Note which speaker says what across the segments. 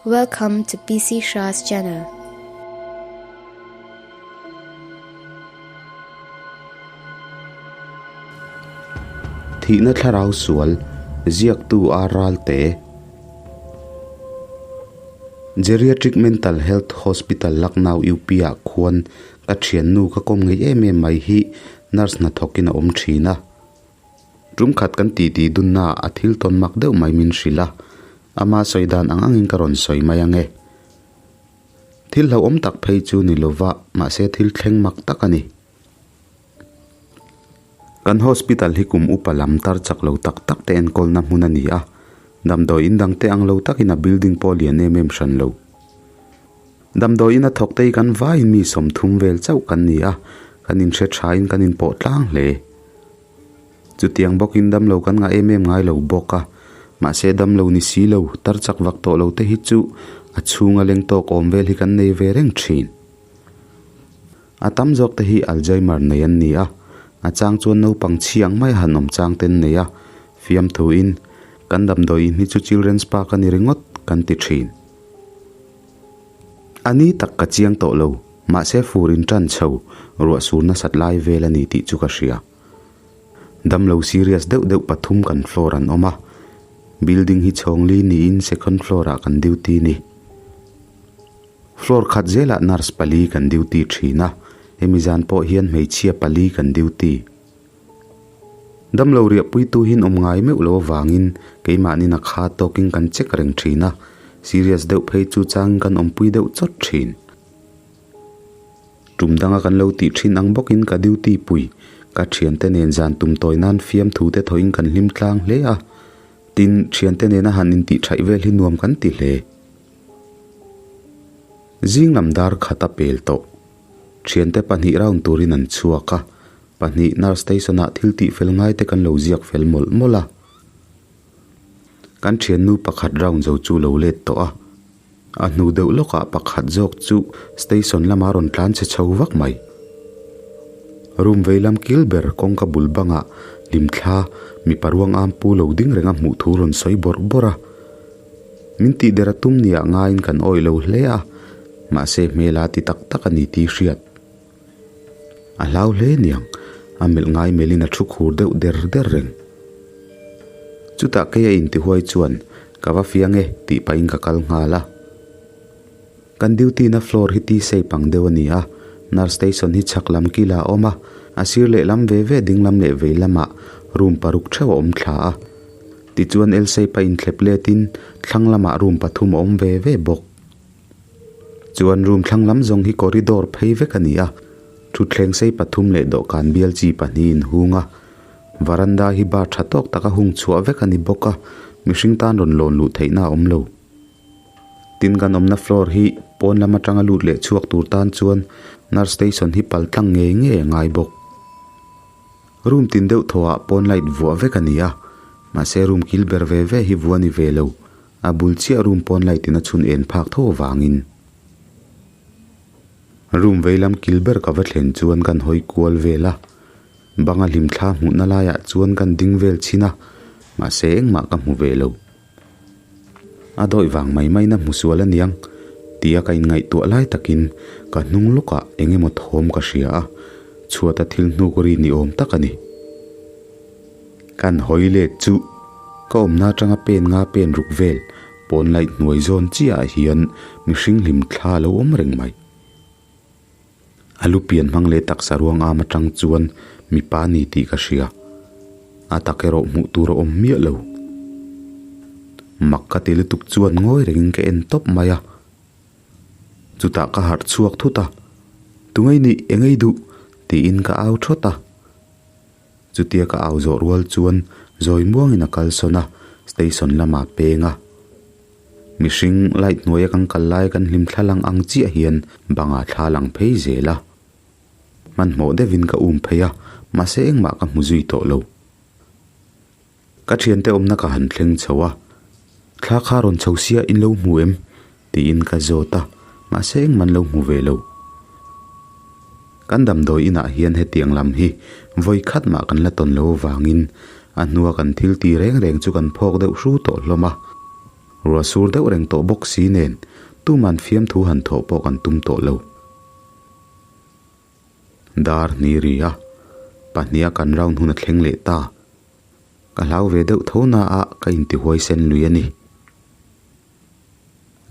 Speaker 1: Welcome to PC Shah's channel.
Speaker 2: Thihna thlarau sual, ziaktu a ralte. Geriatric Mental Health Hospital Lucknow UP ah khuan ka thiannu ka kawm ngei em em mai hi nurse hnathawkin a awm thin a. Tum khat kan titi dunna a thil tawn mak deuh mai min hrilh a, ama sawi dan ang angin ka rawn sawi mai ang e. Thil hlauhawm tak phei chu ni lova, mahse thil thleng mak tak a ni. Kan hospital hi kum upa lam tar chak lo tak tak te enkawlna hmun a ni a, damdawi in dang te ang lo takin a building pawh lian em em hran lo. Damdawi in a thawk te hi kan vaiin mi 30 vel chauh kan ni a, kan inhre thain kan inpawh tlang hle. Chutiang bawkin damlo kan ngah em em ngai lo bawk a, mahse damlo ni si lo, tar chak vak tawh lo te hi chu a chhunga leng tawk awm vel hi kan nei ve reng thin. A tam zawk te hi Alzheimer nei an ni a, a chang chuan naupang chhi ang mai a han awm chang te an nei a, fiamthuin kan damdawi in hi chu Children's Park a ni ringawt kan ti thin. A ni tak ka chiang tawh lo, mahse fur in tan chho, ruah sur nasat lai vel a ni tih chu ka hria. Damlo serious deuh deuh pathum kan floor an awm a, building hi chhawng li niin second floor ah kan duty ni. Floor khat zelah nurse pali kan duty thin a, hemi zan pawh hian hmeichhia pali kan duty. Damlo riahpuitu hin awm ngai meuh lo avangin keimahnin a kha tawkin kan check reng thin a, serious deuh phei chu changin kan awmpui deuh chawt thin. Tum danga kan lo tih thin ang bawkin ka duty pui, ka thiante nen zan tum tawi nan fiamthu te thawhin kan hlim tlang hle a, tin, thiante nena han intih thaih vel hi nuam kan ti hle. Zing lam dar khat a pel tawh. Thiante pahnih round turin an chhuak a, pahnih nurse station ah thil tih fel ngai te kan lo ziak fel mawlh mawlh a. Kan thiannu pakhat round zo chu lo let tawh a. A hnu deuh lawkah pakhat zawk chu station lama rawn tlan chhe chho vak mai. Room vei lam kil ber kawngka bul bangah hlimthla mipa ruang am pu lo ding renga hmuh thu rawn sawi bawrh bawrh a. Min tih der a tum niah ngaiin kan awih lo hle a, mahse hmela ti tak tak a ni tih hriat. A hlau hle niang, a melh ngai melhin a thu khur deuh der der reng. Chutah kei a intihuai chuan ka va fiang e tih pahin ka kal nghal a. Kan duty na floor hi tea shape ang deuh a ni a, nurse station hi chhak lam kila a awm a, a sir lehlam ve ve ding lam leh vei lamah room paruk theuh a awm thla a. Tichuan L shape a inthlep letin thlang lamah room pathum a awm ve ve bawk. Chuan room thlang lam zawng hi corridor phei vek a ni a, thutthleng sei pathum leh dawhkan bial chi pahnih in hung a, varanda hi bar tha tawk taka hung chhuah vek a ni bawk a, mihring tan rawn lawn luh theihna a awm lo. Tin kan awmna floor hi pawn lam atanga lut leh chhuak tur tan chuan nurse station hi pal tlang ngei ngei a ngai bawk. Room tin deuh thaw ah pawn light vuah vek a ni a, mahse room kil ber ve ve hi vuah a ni ve lo. A bul chiah room pawn light in a chhun en phak tho avangin room vei lam kil ber ka va thlen chuan kan hawi kual vel a, banga hlimthla hmuhna laiah chuan kan ding vel chhin a, mahse engmah ka hmu ve lo. A dawih vang mai maina hmu sual aniang tia ka inngaihtuah lai takin ka hnung lawkah eng emaw thawm ka hria a, chhuata thil hnuk ri ni awm tak a ni. Kan hawi let chu ka awmna atanga pen nga pen ruk vel pawn light hnuai zawn chiahah hian mihring hlim thla a lo awm reng mai. A lu pian hmang leh taksa ruang am atang chuan mipa a ni tih ka hria. A tak erawh hmuh tur a awm miah lo. Mak ka ti lutuk chuan ngawi rengin ka en tawp mai a. Chutah ka harh chhuak thut a, Tungei nih engei duh? tiin ka au thawt a. Chutia ka au zawh rual chuan zawi muangin a kalsawn a, station lamah peng a. Mihring light hnuaia kan kal lai kan hlim thla lang ang chiah hian bangah thla lang phei zel a. Hmanhmawh deuhin ka um phei a, mahse engmah ka hmu zui tawh lo. Ka thiante awmna ka han thleng chho a, Thla kha rawn chho sia in lo hmu em? tiin ka zawt a, mahse engmah an lo hmu ve lo. Kan damdawi inah hian hetiang lam hi vawi khat mah kan la tawn lo avangin a hnua kan thil ti reng reng chu kan phawk deuh hru tawh hlawm a. Ruah sur deuh reng tawh bawk si nen tuman fiamthu han thawh pawh kan tum tawh lo. Dar hnih ri a, pahniha kan round hun a thleng leh ta. Ka hlau ve deuh tho na a ka intihuaisen lui a ni.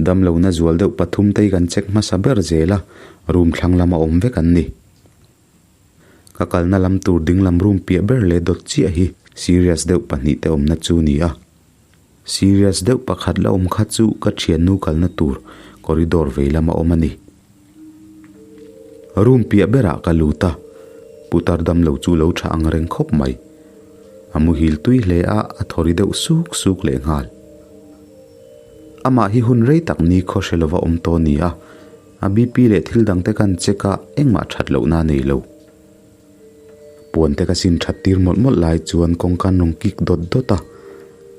Speaker 2: Damlohna zual deuh pathum te hi kan check hmasa ber zel a, room thlang lama awm vek an ni. Ka kalna lam tur ding lam room piah ber leh dawt chiah hi serious deuh pahnih te awmna chu ni a. Serious deuh pakhat la awm kha chu ka thiannu kalna tur corridor vei lama awm a ni. Room piah berah ka lut a, putar damlo chu lo tha ang reng khawp mai. A muhil tui hle a, a thawri deuh suk suk leh nghal. Amah hi hun rei tak ni khaw hre lova awm tawh a ni a, a BP leh thil dangte kan check a, engmah that lohna a nei lo. Puan te ka sin that tir mawlh mawlh lai chuan kawngka an rawn kik dawt dawt a,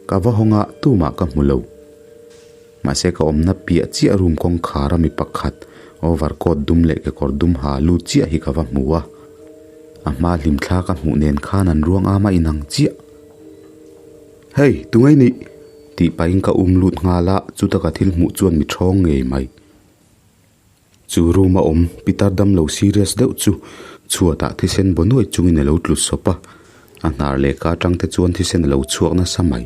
Speaker 2: ka va hawng a, tumah ka hmu lo. Mahse ka awmna piah chiah room kawngkhar a mi pakhat overcoat dum leh kekawr dum ha lut chiah hi ka va hmu a, a hma hlimthla ka hmuh nen khan an ruang am a inang chiah. Hey, tunge i nih? tih pahin ka um lut nghal a, chuta ka thil hmuh chuan mi thawng ngei mai. Chu room a awm pitar damlo serious deuh chu chhuatah thisen baw nuai chungin a lo tlu sawp a, a hnar leh ka atang te chuan thisen a lo chhuak nasa mai.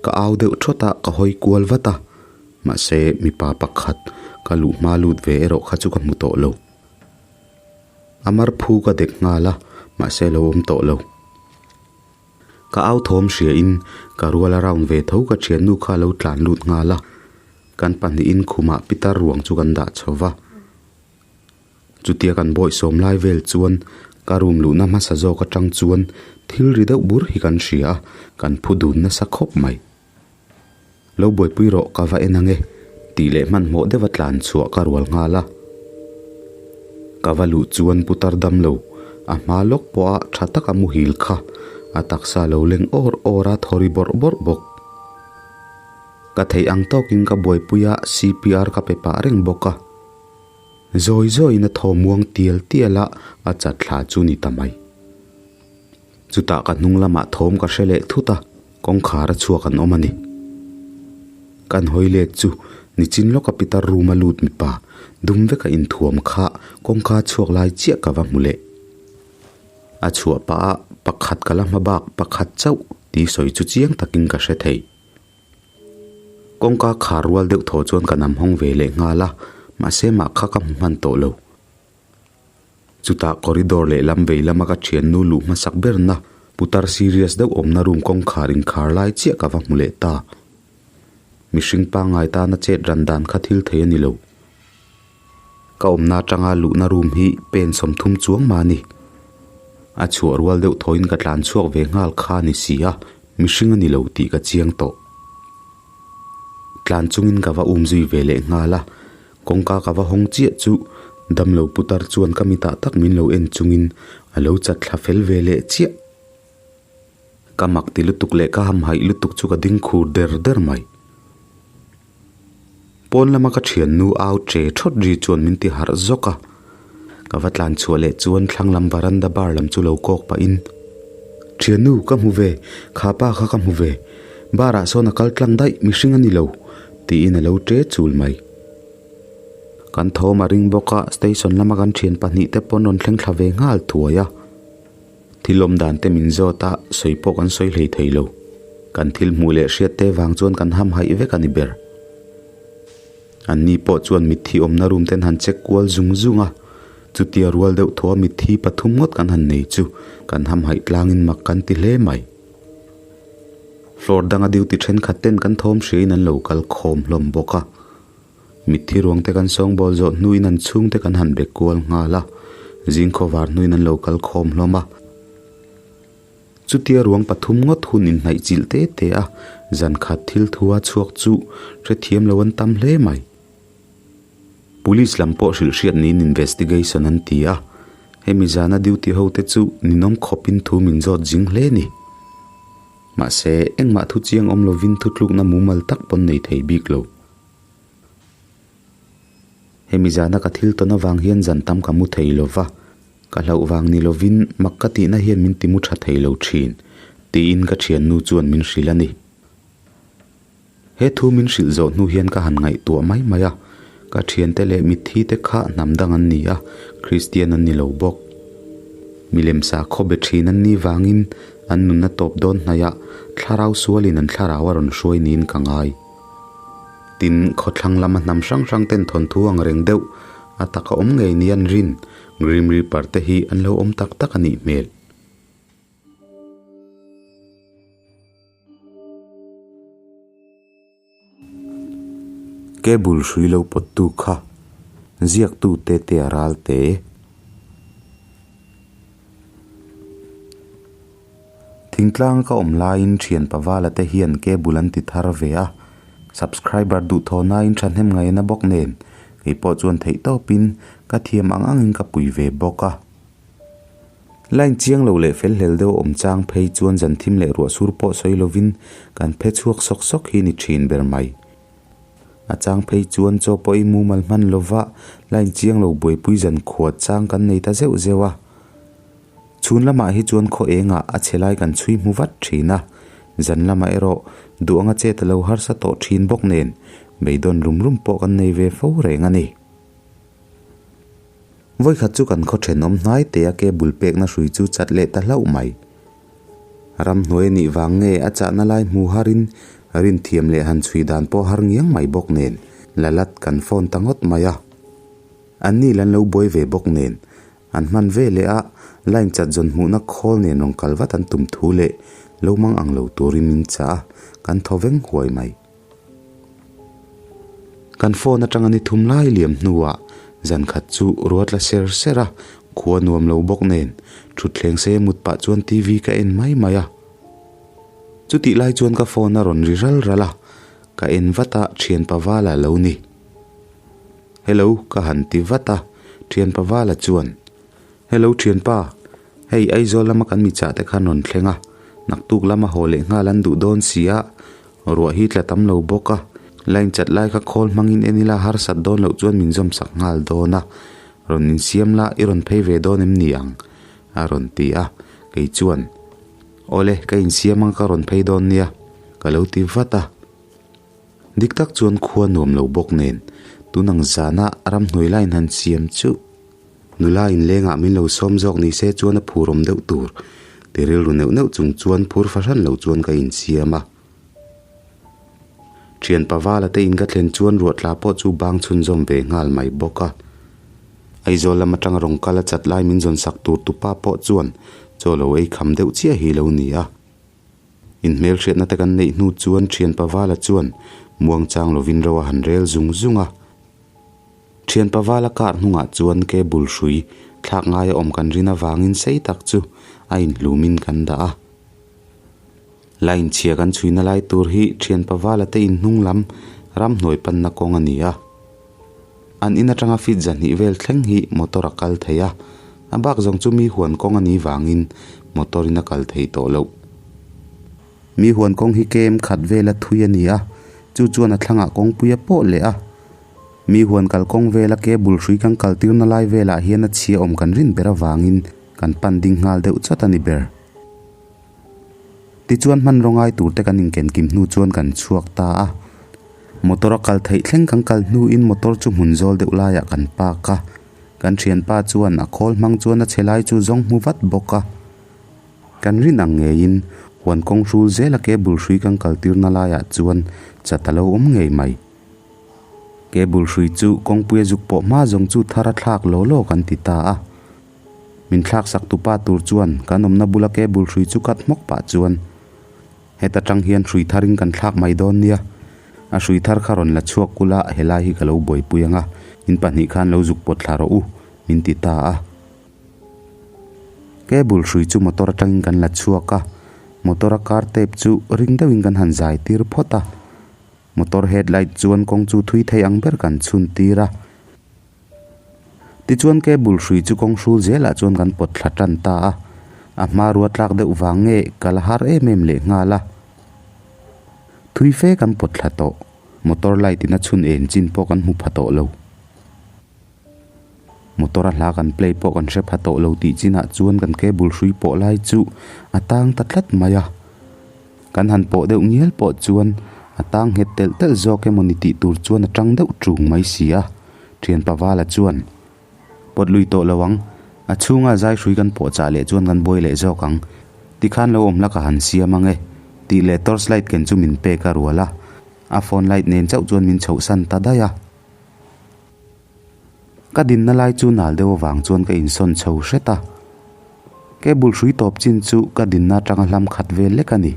Speaker 2: Ka au deuh thawt a, ka hawi kual vat a, mahse mipa pakhat ka luh hma lut ve erawh kha chu ka hmu tawh lo. A mar phu ka dek nghal a, mahse a lo awm tawh lo. Ka au thawm hria in ka rual a round ve tho ka thiannu kha a lo tlan lut nghal a, kan pahnihin khumah pitar ruang chu kan dah chho va. Chutia kan bawihsawm lai vel chuan ka room luhna hmasa zawk atang chuan thil ri deuh bur hi kan hria a, kan phu dun nasa khawp mai. Lo buaipui rawh ka va en ange tih leh hmanhmawh deuha tlan chhuah ka rual nghal a. Ka va luh chuan putar dam lo, a hma lawk pawha tha taka muhil kha a taksa lo leng awr awr a thaw ri bawrh bawrh bawk. Ka theih ang tawkin ka buaipui a CPR ka pe pah reng bawk a. Zawi zawiin a thaw muang tial tial a, a chat thla chu ni ta mai. Chutah ka hnung lamah thawm ka hre leh thut a, kawngkhar a chhuak an awm a ni. Kan hawi let chu nichin lawka pitar room a lut mipa dum veka inthuam kha kawngka chhuak lai chiah ka va hmu leh. A chhuah pah a pakhat ka la hma bak pakhat chauh tih sawi chu chiang takin ka hre thei. Kawngka khar rual deuh thaw chuan ka nam hawng ve leh nghal a, mahse mah kha ka hmu hman tawh lo. Chutah corridor leh lam vei lama ka thiannu luh hmasak berna putar serious deuh awmna room kawngkhar inkhar lai chiah ka va hmu leh ta. Mihring pangngai tana chet ran dan kha thil thei a ni lo. Ka awmna atanga luhna room hi pen 30 chuang mah a ni. A chhuah rual deuh thawin ka tlan chhuak ve nghal kha a ni si a, mihring a ni lo tih ka chiang tawh. Tlan chungin ka va um zui ve leh nghal a, kawngka ka va hawng chiah chu damlo putar chuan ka mitah tak min lo en chungin a lo chat thla fel ve leh chiah. Ka mak ti lutuk leh ka hamhaih lutuk chu ka ding khur der der mai. Pawn lama ka thiannu au che thawt ri chuan min ti harh zawk a, ka va tlan chhuah leh chuan thlang lam varanda bar lam chu lo kawk pahin, Thiannu, ka hmu ve, kha pa kha ka hmu ve, bar ah sawn a kal tlang daih, mihring a ni lo, tiin a lo che chul mai. Kan thawm a ring bawk a, station lama kan thian pahnih te pawn rawn thleng thla ve nghal thuai a. Thil awm dan te min zawt a, sawi pawh kan sawi hlei thei lo. Kan thil hmuh leh hriat te vang chuan kan hamhaih vek a ni ber. An ni pawh chuan mitthi awmna room ten han check kual zung zung a, chutia rual deuh thaw a mitthi pathum ngawt kan han nei chu kan hamhaih tlangin mak kan ti hle mai. Floor danga duty thenkhat ten kan thawm hriain an lo kal khawm hlawm bawk a. Mitthi ruang te kan sawngbawl zawh hnuin an chhungte kan han be kual nghal a, zing khawvar hnuin an lo kal khawm hlawm a. Chutia ruang pathum ngawt hun inhnaih chilh te te a, zan khat thil thua chhuak chu hrethiam lo an tam hle mai. Police lam pawh hrilh hriat niin investigation an ti a, hemi zana duty ho te chu ninawm khawpin thu min zawt zing hle ni. Mahse, engmah thu chiang awm lovin thutlukna mumal tak pawn nei thei bik lo. Hemi zana ka thil tawn avang hian zan tam ka mu thei lo va, ka hlauh vang ni lovin mak ka tihna hian min ti mu tha thei lo thin, tiin ka thiannu chuan min hrilh a ni. He thu min hrilh zawh hnu hian ka han ngaihtuah mai mai a, ka thiante leh mitthi te kha hnam dang an ni a, Kristian an ni lo bawk. Milem sakhaw be thin an nih vangin an nunna tawp dawn hnaihah thlarau sualin an thlarau a rawn hruai niin ka ngai. Tin, khawthlang lama hnam hrang hrang ten thawnthu ang reng deuh a taka awm ngei ni an rin Grim Reaper te hi an lo awm tak tak a nih hmel. Cable hrui lo pawttu kha ziaktu te te a ral te. Thingtlang ka awm laiin thian pavala te hian cable an ti thar ve a, subscriber duhthawhnain thahnem ngaihna bawk nen kei pawh chuan theihtawpin ka thiam ang angin ka pui ve bawk a. Line chiang lo leh fel hlel deuh awm chang phei chuan zan thim leh ruah sur pawh sawi lovin kan phe chhuak sawk sawk hi ni thin ber mai. A chang phei chuan chaw pawh i mumal hman lova line chiang lo buaipui zan khuat chang kan nei ta zeuh zeuh a. Chhun lamah hi chuan khaw engah a chhe lai kan chhui hmu vat thin a, zan lamah erawh duh anga chet a lo harsa tawh thin bawk nen beidawn rum rum pawh kan nei ve fo reng a ni. Vawikhat chu kan khaw thenawm hnai te a cable pekna hrui chu chat leh ta hlauh mai. Ramhnuai a nih vang nge a chahna lai hmu harin rin thiam leh han chhui dan pawh har ngiang mai bawk nen Lalat kan phone ta ngawt mai a. Anni lan lo buai ve bawk nen an hman ve leh a line chat zawn hmuhna khawl nen rawn kal vat an tum thu leh lo mang ang lo turin min chah a, kan thaw veng huai mai. Kan phone atanga ni thum lai liam hnuah zan khat chu ruat la ser ser a, khua nuam lo bawk nen thutthleng se mut pah chuan TV ka en mai mai a. Chutih lai chuan ka phone a rawn ri ral ral a, ka en vat a thian Pavala lo ni. Hello ka han ti vat a, thian Pavala chuan Hello thianpa, hei Aizawl lama kan mi chah te khan rawn thleng a, naktuk lama haw leh nghal an duh dawn si a, ruah hi tla tam lo bawk a, line chat lai kha khawl hmangin en ila harsat dawn loh chuan min zawm sak nghal dawn a, rawn insiam la i rawn phei ve dawn em ni ang? a rawn ti a, kei chuan Awle ka insiam ang ka rawn phei dawn nia ka lo ti vat a. Dik tak chuan khua nuam lo bawk nen tunang zana ramhnuai line han siam chu Nula inlengah min lo sawm zawk ni se chuan a phurawm deuh tur ti rilru neuh neuh chung chuan phur fahran lo chuan ka insiam a. Thian Pavala te in ka thlen chuan ruahtla pawh chu bang chhunzawm ve nghal mai bawk a. Aizawl lam atanga rawn kal a chat lai min zawn sak tur tupa pawh chuan chaw lo ei kham deuh chiah hi lo ni a. Inhmelhriatna te kan neih hnu chuan Thian Pavala chuan muangchang lovin ro a han rel zung zung a. Thian Pavala car hnungah chuan cable hrui thlak ngaia awm kan rin avangin sei tak chu a inhlumin kan dah a. Line chhia kan chhuina lai tur hi Thian Pavala te inhnung lam ramhnuai panna kawng a ni a. An in atanga feet zahnih vel thleng hi motor a kal thei a, a bak zawng chu mi huan kawng a nih vangin motor in a kal thei tawh loh. Mi huan kawng hi kem khat vela thui a ni a, chu chuan a thlangah kawngpui a pawh leh a. Mi huan kalkawng vela cable hrui kan kal tirna lai velah hian a chhia awm kan rin ber avangin kan pan ding nghal deuh chawt a ni ber. Tichuan hmanraw ngai turte kan inkenkim hnu chuan kan chhuak ta a. Motor a kal theih thleng kan kal hnuin motor chu hmun zawl deuh laiah kan park a. Kan thianpa chuan a khawl hmang chuan a chhe lai chu zawng hmu vat bawk a. Kan rin ang ngeiin huan kawng hrul zela cable hrui kan kal tirna laiah chuan chat a lo awm ngei mai. Cable hrui chu kawngpuia zuk pawh hma zawng chu thar a thlak law law kan ti ta a. Min thlak sak tupa tur chuan kan awmna bula cable hrui chu cut hmawk pah chuan heta tang hian hrui tharin kan thlak mai dawn nia. A hrui thar kha rawn la chhuak kula helai hi ka lo buaipui ang a, in pahnih khan lo zuk pawt thla rawh u, min ti ta a. Cable hrui chu motor atangin kan la chhuak a, motor a car tape chu ring deuhin kan han zai tir phawt a. Motor headlight chuan kawng chu thui thei ang ber kan chhun tir a. Tichuan cable hrui chu kawng hrul zelah chuan kan pawt thla tan ta a, a hmarua tlak deuh vang nge ka la har em em leh nghal a. Thui fe kan pawt thla tawh, motor light in a chhun en chin pawh kan hmu pha tawh lo. Motor a hla kan play pawh kan hre pha tawh lo tih chinah chuan kan cable hrui pawh lai chu a tang ta tlat mai a. Kan han pawh deuh ngial pawh chuan A tang nghet telh telh zawk emaw ni tih tur chuan a tang deuh ṭung mai si a, ṭhian Pavala chuan, Pawt lui tawh lo ang, a chhunga zai hrui kan pawh chah leh chuan kan buai leh zawk ang, tikhan lo awm la ka han siam ang e, tih leh torch light ken chu min pek a rual a, a phone light nen chauh chuan min chhohsan ta daih a. Ka dinna lai chu nal deuh avang chuan ka insawn chho hret a, cable hrui tawp chin chu ka dinna atanga hlam khat vel lek a ni.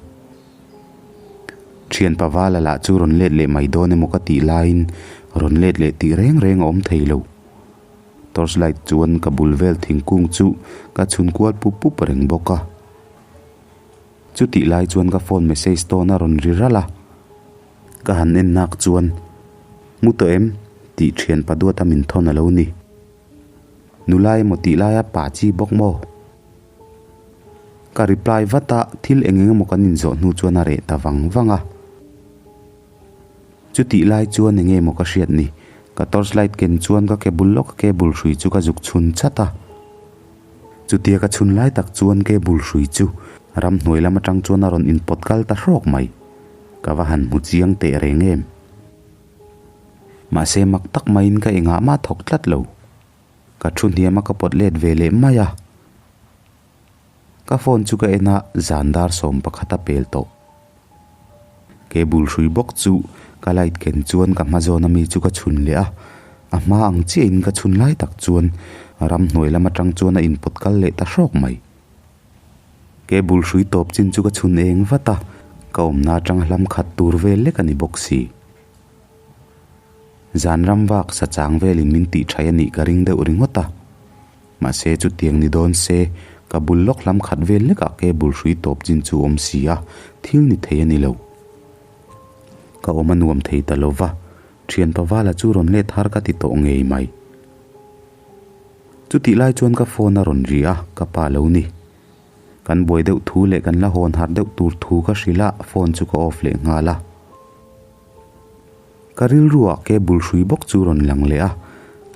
Speaker 2: Thian Pavala lah chu rawn let leh mai dawn emaw ka tih laiin rawn let leh tih reng reng a awm thei lo. Torch light chuan ka bul vel thingkung chu ka chhun kual pup pup reng bawk a. Chutih lai chuan ka phone message tawn a rawn ri ralh a. Ka han en nak chuan, Mu tawh em? tih thian pa duata min thawn a lo ni. Nula emaw tih laia pa chi bawk maw? Ka reply vat a, thil eng eng emaw kan inzawh hnu chuan a reh ta vang vang a. Chutih lai chuan eng emaw ka hriat ni, ka torch light ken chuan ka ke bul lawka cable hrui chu ka zuk chhun chat a. Chutia ka chhun lai tak chuan cable hrui chu ramhnuai lam atang chuan a rawn inpawt kal ta hrawk mai. Ka va han hmu chiang teh reng em. Mahse mak tak maiin ka engah mah thawk tlat lo. Ka thu hniam a ka pawt let ve leh mai a. Ka phone chu ka en a, zan dar 11 a pel tawh. Cable hrui bawk chu ka light ken chuan ka hma zawn ami chu ka chhun leh a, a hma ang chiahin ka chhun lai tak chuan ramhnuai lam atang chuan a inpawt kal leh ta hrawk mai. Cable hrui tawp chin chu ka chhun eng vat a, ka awmna atang hlam khat tur vel lek a ni bawk si. Zan ram vak sa chang velin min tih thaih a nih ka ring deuh ringawt a. Mahse chutiang ni dawn se, ka bul lawk hlam khat vel lekah cable hrui tawp chin chu awm si a, thil ni thei a ni lo. Ka awm a nuam thei ta lo va, thian Pavala chu rawn let har ka ti tawh ngei mai. Chutih lai chuan ka phone a rawn ri a, ka pa lo ni. Kan buai deuh thu leh kan la hawn harh deuh tur thu ka hrilh a, phone chu ka off leh nghal a. Ka rilruah cable hrui bawk chu rawn lang leh a,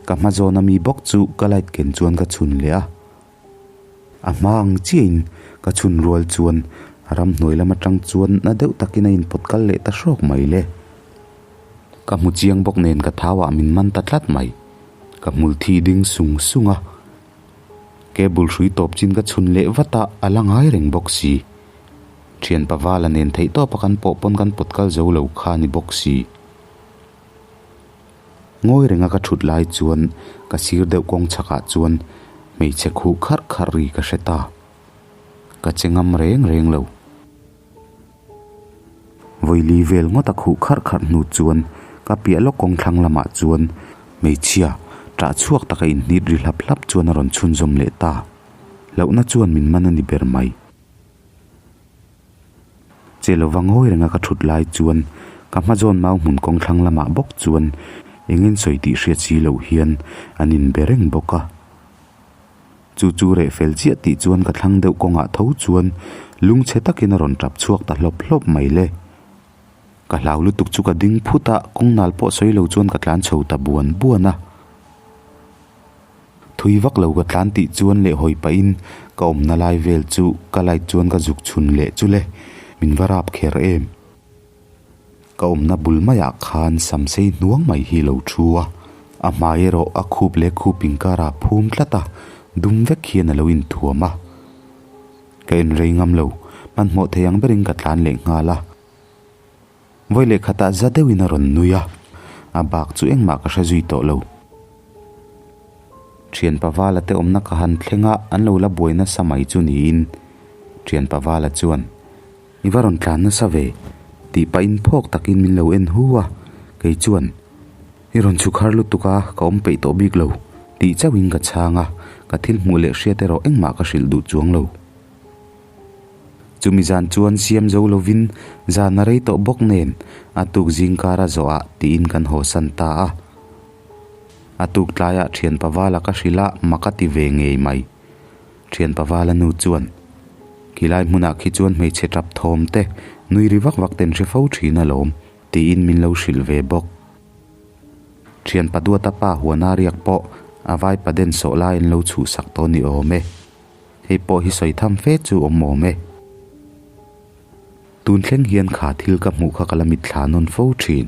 Speaker 2: ka hma zawna mi bawk chu ka light ken chuan ka chhun leh a. A hma ang chiahin ka chhun rual chuan ramhnuai lam atang chuan na deuh takin a inpawt kal leh ta hrawk mai le. Ka hmu chiang bawk nen ka thauah min man ta tlat mai. Ka hmul thi ding sung sung a. Cable hrui tawp chin ka chhun leh vat a, a la ngai reng bawk si. Thian Pavala nen theih tawp a kan pawh pawn kan pawt kal zo lo kha ni bawk si. Ngawi renga ka thut lai chuan ka sir deuh kawng chhakah chuan hmeichhe khuh kharh kharh ri ka hre ta. Ka che ngam reng reng lo. Vawili vel ngawt a khuh kharh kharh hnu chuan ka piah lawk kawng thlang lamah chuan hmeichhia ṭah chhuak taka inhnit ri hlap hlap chuan a rawn chhunzawm leh ta. Hlauhna chuan min man a ni ber mai. Che lova ngawi renga ka thut lai chuan ka hma zawn mau hmun kawng thlang lamah bawk chuan engin sawi tih hriat si loh hian an inbe reng bawk a. Chu chu reh fel chiah tih chuan ka thlang deuh kawngah tho chuan lungchhe takin a rawn tap chhuak ta hlawp hlawp mai le. Ka hlau lutuk chu ka ding phut a, kawng nal pawh sawi lo chuan ka tlan chho ta buan buan a. Thui vak lo ka tlan tih chuan leh hawi pahin ka awmna lai vel chu ka light chuan ka zuk chhun leh chu le, min va rap kher em. Ka awmna bul maiah khan samsei hnuang mai hi lo thu a, a hmai erawh a khup leh khup inkara phum tlat a, dum vek hian a lo inthuam a. Ka en rei ngam lo, hmanhmawh thei ang berin ka tlan leh nghal a. Vawi leh khatah za deuhin a rawn nui a, a bak chu engmah ka hre zui tawh lo. Thian Pavala te awmna ka han thleng a, an lo la buai nasa mai chu niin. Thian Pavala chuan, I va rawn tlan nasa ve, tih pahin phawk takin min lo en hu a, kei chuan, I rawn chhuk har lutuk a, ka awm peih tawh bik lo, tih chauhin ka chhang a, ka thil hmuh leh hriat erawh engmah ka hrilh duh chuang lo. Chumi zan chuan siam zo lovin zan a rei tawh bawk nen a tuk zing kar a zawh ah tiin kan haw san ta a. A tuk tlaiah thian Pavala ka hrilh a mak a ti ve ngei mai. Thian Pavala nu chuan, Khilai hmunah khi chuan hmeichhe tap thawm te, nui ri vak vak ten hre fo thin alawm, tiin min lo hrilh ve bawk. Thian Paduata pa huana riak pawh a vaipa den sawh lai an lo chhuhsak tawh ni awm e. Hei pawh hi sawi tham fe chu awm awm e. Tun thleng hian kha thil ka hmuh kha ka la mitthla nawn fo thin.